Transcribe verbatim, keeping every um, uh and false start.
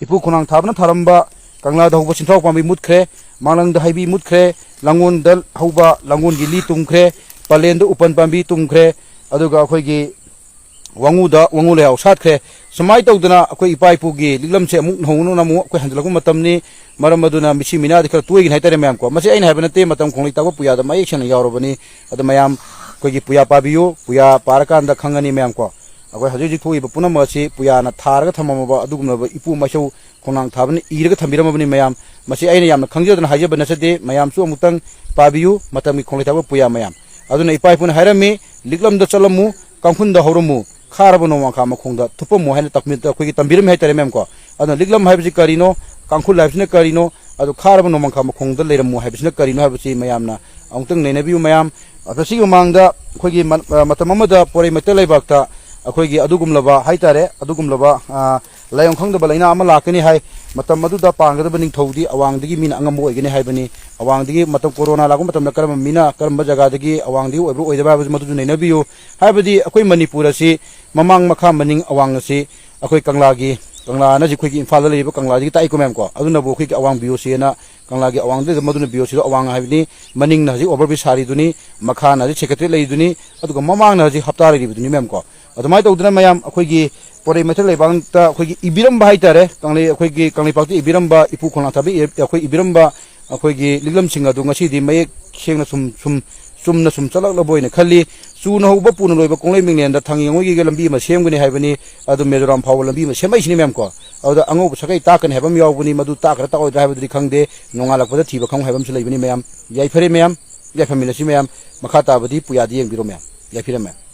ꯏꯄꯨ ꯈꯣꯡꯅꯥꯡ ꯊꯥꯕꯅ ꯊꯥꯔꯝꯕ ꯀꯪꯂꯥꯗ ꯍꯧꯕ ꯁꯤꯟꯊ꯭ꯔꯥꯎ ꯄꯥꯝꯕꯤ ꯃꯨꯠꯈ꯭ꯔꯦ, ꯃꯥꯡꯂꯪꯗ ꯍꯩꯕꯤ ꯃꯨꯠꯈ꯭ꯔꯦ, ꯂꯥꯡꯒꯣꯜꯗ ꯍꯧꯕ ꯂꯥꯡꯒꯣꯜꯒꯤ ꯂꯤ ꯇꯨꯝꯈ꯭ꯔꯦ, ꯄꯂꯦꯟꯗ ꯎꯄꯟ ꯄꯥꯝꯕꯤ ꯇꯨꯝꯈ꯭ꯔꯦ, ꯑꯗꯨꯒ ꯑꯩꯈꯣꯏꯒꯤ ꯋꯥꯉꯨꯗ ꯋꯥꯉꯨ ꯂꯩꯍꯥꯎ ꯁꯥꯠꯈ꯭ꯔꯦ꯫ ꯁꯨꯃꯥꯏꯅ ꯇꯧꯗꯅ ꯑꯩꯈꯣꯏ ꯏꯄꯥ ꯏꯄꯨꯒꯤ ꯂꯤꯛꯂꯝꯁꯦ ꯑꯃꯨꯛ ꯅꯧꯅ ꯑꯃꯨꯛ ꯑꯩꯈꯣꯏ ꯍꯟꯖꯤꯜꯂꯛꯄ ꯃꯇꯝꯅꯤ꯫ ꯃꯔꯝ ꯑꯗꯨꯅ ꯃꯤꯁꯤ ꯃꯤꯅꯥꯗꯤ ꯈꯔ ꯇꯣꯏꯒꯅꯤ ꯍꯥꯏꯇꯥꯔꯦ ꯃꯌꯥꯝ ꯀꯣ꯫ ꯃꯁꯤ ꯑꯩꯅ ꯍꯥꯏꯕ ꯅꯠꯇꯦ, ꯃꯇꯝ ꯈꯣꯡꯂꯩ ꯇꯥꯛꯄ ꯄꯨꯌꯥꯗ ꯃꯌꯦꯛ ꯁꯦꯡꯅ ꯌꯥꯎꯔꯕꯅꯤ꯫ ꯑꯗꯣ ꯃꯌꯥꯝ ꯑꯩꯈꯣꯏꯒꯤ ꯄꯨꯌꯥ ꯄꯥꯕꯤꯌꯨ, ꯄꯨꯌꯥ ꯄꯥꯔꯀꯥꯟꯗ ꯈꯪꯒꯅꯤ ꯃꯌꯥꯝ ꯀꯣ꯫ ꯑꯩꯈꯣꯏ ꯍꯧꯖꯤꯛ ꯍꯧꯖꯤꯛ ꯊꯣꯛꯏꯕ ꯄꯨꯝꯅꯃꯛ ꯑꯁꯤ ꯄꯨꯌꯥꯅ ꯊꯥꯔꯒ ꯊꯝꯃꯝꯃꯕ ꯑꯗꯨꯒꯨꯝꯂꯕ ꯏꯄꯨ ꯃꯥꯏꯁꯧ ꯈꯣꯡꯅꯥꯡ ꯊꯥꯕꯅ ꯏꯔꯒ ꯊꯝꯕꯤꯔꯝꯃꯕꯅꯤ ꯃꯌꯥꯝ꯫ ꯃꯁꯤ ꯑꯩꯅ ꯌꯥꯝꯅ ꯈꯪꯖꯗꯅ ꯍꯥꯏꯖꯕ ꯅꯠꯆꯗꯦ, ꯃꯌꯥꯝꯁꯨ ꯑꯃꯨꯛꯇꯪ ꯄꯥꯕꯤꯌꯨ, ꯃꯇꯝꯒꯤ ꯈꯣꯡꯂꯩ ꯊꯥꯕ ꯄꯨꯌꯥ ꯃꯌꯥꯝ꯫ ꯑꯗꯨꯅ ꯏꯄꯥ ꯏꯄꯨꯅ ꯍꯥꯏꯔꯝꯃꯤ, "ꯂꯤꯛꯂꯝꯗ ꯆꯠꯂꯝꯃꯨ, ꯀꯥꯡꯈꯨꯜꯗ ꯍꯧꯔꯝꯃꯨ, ꯈꯥꯔꯕ ꯅꯣꯡꯃꯥꯡꯈꯥ ꯃꯈꯣꯡꯗ ꯊꯨꯞꯄꯝꯃꯨ" ꯍꯥꯏꯅ ꯇꯥꯛꯄꯤ-, ꯑꯩꯈꯣꯏꯒꯤ ꯇꯝꯕꯤꯔꯝꯃꯤ ꯍꯥꯏꯇꯥꯔꯦ ꯃꯌꯥꯝ ꯀꯣ꯫ ꯑꯗꯨꯅ ꯂꯤꯛꯂꯝ ꯍꯥꯏꯕꯁꯤ ꯀꯔꯤꯅꯣ, ꯀꯥꯡꯈꯨꯜ ꯍꯥꯏꯕꯁꯤꯅ ꯀꯔꯤꯅꯣ, ꯑꯗꯨ ꯈꯥꯔꯕ ꯅꯣꯡꯃꯥꯡꯈꯥ ꯃꯈꯣꯡꯗ ꯂꯩꯔꯝꯃꯨ ꯍꯥꯏꯕꯁꯤꯅ ꯀꯔꯤꯅꯣ ꯍꯥꯏꯕꯁꯤ ꯃꯌꯥꯝꯅ ꯑꯃꯨꯛꯇꯪ ꯅꯩꯅꯕꯤꯌꯨ ꯃꯌꯥꯝ꯫ ꯑꯗꯣ ꯁꯤꯒꯤ ꯃꯃꯥꯡꯗ ꯑꯩꯈꯣꯏꯒꯤ ꯃ-, ꯑ, ꯃꯇꯝ ꯑꯃꯗ ꯄꯣꯔꯩ ꯃꯩꯇꯩ ꯂꯩꯕꯥꯛꯇ ꯑꯩꯈꯣꯏꯒꯤ ꯑꯗꯨꯒꯨꯝꯂꯕ ꯍꯥꯏꯇꯥꯔꯦ, ꯑꯗꯨꯒꯨꯝꯂꯕ, ꯑ, ꯂꯥꯏꯌꯣꯡ ꯈꯪꯗꯕ ꯂꯥꯏꯅꯥ ꯑꯃ ꯂꯥꯛꯀꯅꯤ ꯍꯥꯏ꯫ ꯃꯇꯝ ꯑꯗꯨꯗ ꯄꯥꯟꯒꯗꯕ ꯅꯤꯡꯊꯧꯗꯤ ꯑꯋꯥꯡꯗꯒꯤ ꯃꯤꯅ ꯑꯉꯝꯕ ꯑꯣꯏꯒꯅꯤ ꯍꯥꯏꯕꯅꯤ꯫ ꯑꯋꯥꯡꯗꯒꯤ ꯃꯇꯝ ꯀꯣꯔꯣꯅꯥ ꯂꯥꯛꯄ ꯃꯇꯝꯗ ꯀꯔꯝꯕ ꯃꯤꯅ ꯀꯔꯝꯕ ꯖꯒꯥꯗꯒꯤ ꯑꯋꯥꯡꯗꯒꯤ ꯑꯣꯏꯕ꯭ꯔꯥ ꯑꯣꯏꯗꯕ꯭ꯔꯥ ꯍꯥꯏꯕꯁꯤ ꯃꯗꯨꯁꯨ ꯅꯩꯅꯕꯤꯌꯨ꯫ ꯍꯥꯏꯕꯗꯤ ꯑꯩꯈꯣꯏ ꯃꯅꯤꯄꯨꯔ ꯑꯁꯤ ꯃꯃꯥꯡ ꯃꯈꯥ ꯃꯅꯤꯡ ꯑꯋꯥꯡ ꯑꯁꯤ ꯑꯩꯈꯣꯏ ꯀꯪꯂꯥꯒꯤ, ꯀꯪꯂꯥꯅ ꯍꯧꯖꯤꯛ ꯑꯩꯈꯣꯏꯒꯤ ꯏꯝꯐꯥꯜꯗ ꯂꯩꯔꯤꯕ ꯀꯪꯂꯥꯁꯤꯒꯤ ꯇꯥꯛꯏꯀꯣ ꯃꯌꯥꯝ ꯀꯣ꯫ ꯑꯗꯨꯅꯕꯨ ꯑꯩꯈꯣꯏꯒꯤ ꯑꯋꯥꯡ ꯕꯤ ꯑꯣ ꯁꯤ ꯑꯅ ꯀꯪꯂꯥꯒꯤ ꯑꯋꯥꯡꯗ ꯂꯩꯕ ꯃꯗꯨꯅ ꯕꯤ ꯑꯣ ꯁꯤꯗꯣ ꯑꯋꯥꯡ ꯍꯥꯏꯕꯅꯤ꯫ ꯃꯅꯤꯡꯅ ꯍꯧꯖꯤꯛ ꯑꯣꯚꯔ ꯕ꯭ꯔꯤꯖ ꯁꯥꯔꯤꯗꯨꯅꯤ, ꯃꯈꯥꯅ ꯍꯧꯖꯤꯛ ꯁꯦꯀ꯭ꯔꯦꯇꯔꯤ ꯂꯩꯔꯤꯗꯨꯅꯤ, ꯑꯗꯨꯒ ꯃꯃꯥꯡꯅ ꯍꯧꯖꯤꯛ ꯍꯞꯇꯥ ꯂꯩꯔꯤꯕꯗꯨꯅꯤ ꯃꯌꯥꯝ ꯀꯣ꯫ ꯑꯗꯨꯃꯥꯏꯅ ꯇꯧꯗꯅ ꯃꯌꯥꯝ ꯑꯩꯈꯣꯏꯒꯤ ꯄꯣꯔꯩ ꯃꯩꯇꯩ ꯂꯩꯕꯥꯛꯇ ꯑꯩꯈꯣꯏꯒꯤ ꯏꯕꯤꯔꯝꯕ ꯍꯥꯏꯇꯥꯔꯦ, ꯀꯪꯂꯩ-, ꯑꯩꯈꯣꯏꯒꯤ ꯀꯪꯂꯩꯄꯥꯛꯇ ꯏꯕꯤꯔꯝꯕ ꯏꯄꯨ ꯈꯣꯡꯅꯥꯡ ꯊꯥꯕꯤ ꯏ-, ꯑꯩꯈꯣꯏ ꯏꯕꯤꯔꯝꯕ ꯑꯩꯈꯣꯏꯒꯤ ꯂꯤꯛꯂꯝꯁꯤꯡ ꯑꯗꯨ ꯉꯁꯤꯗꯤ ꯃꯌꯦꯛ ꯁꯦꯡꯅ ꯁꯨꯝ, ꯁꯨꯝ ꯆꯨꯝꯅ ꯁꯨꯝ ꯆꯠꯂꯛꯂꯕ ꯑꯣꯏꯅ ꯈꯜꯂꯤ꯫ ꯆꯨꯅ ꯍꯧꯕ ꯄꯨꯅ ꯂꯣꯏꯕ ꯀꯣꯡꯂꯩ ꯃꯤꯡꯂꯦꯟꯗ ꯊꯥꯡꯉꯤ ꯂꯩꯉꯣꯏꯒꯤ ꯂꯝꯕꯤ ꯑꯃ ꯁꯦꯝꯒꯅꯤ ꯍꯥꯏꯕꯅꯤ꯫ ꯑꯗꯨ ꯃꯦꯖꯣꯔꯥꯝ ꯐꯥꯎꯕ ꯂꯝꯕꯤ ꯑꯃ ꯁꯦꯝꯃꯛꯏꯁꯤꯅꯤ ꯃꯌꯥꯝ ꯀꯣ꯫ ꯑꯗꯨꯗ ꯑꯉꯧꯕ ꯁꯥꯒꯩ ꯇꯥꯛꯀꯅꯤ ꯍꯥꯏꯕ ꯑꯃ ꯌꯥꯎꯕꯅꯤ, ꯃꯗꯨ ꯇꯥꯛꯀꯗ꯭ꯔꯥ ꯇꯥꯛꯑꯣꯏꯗ꯭ꯔꯥ ꯍꯥꯏꯕꯗꯨꯗꯤ ꯈꯪꯗꯦ꯫ ꯅꯣꯡꯉꯥꯜꯂꯛꯄꯗ ꯊꯤꯕ ꯈꯪꯉꯨ ꯍꯥꯏꯕ ꯑꯃꯁꯨ ꯂꯩꯕꯅꯤ ꯃꯌꯥꯝ꯫ ꯌꯥꯏꯐꯔꯦ ꯃꯌꯥꯝ, ꯌꯥꯏꯐꯃꯤꯟꯅꯁꯤ ꯃꯌꯥꯝ꯫ ꯃꯈꯥ ꯇꯥꯕꯗꯤ ꯄꯨꯌꯥꯗ ꯌꯦꯡꯕꯤꯔꯣ ꯃꯌꯥꯝ꯫ ꯌꯥꯏꯐꯤꯔꯦ ꯃꯌꯥꯝ꯫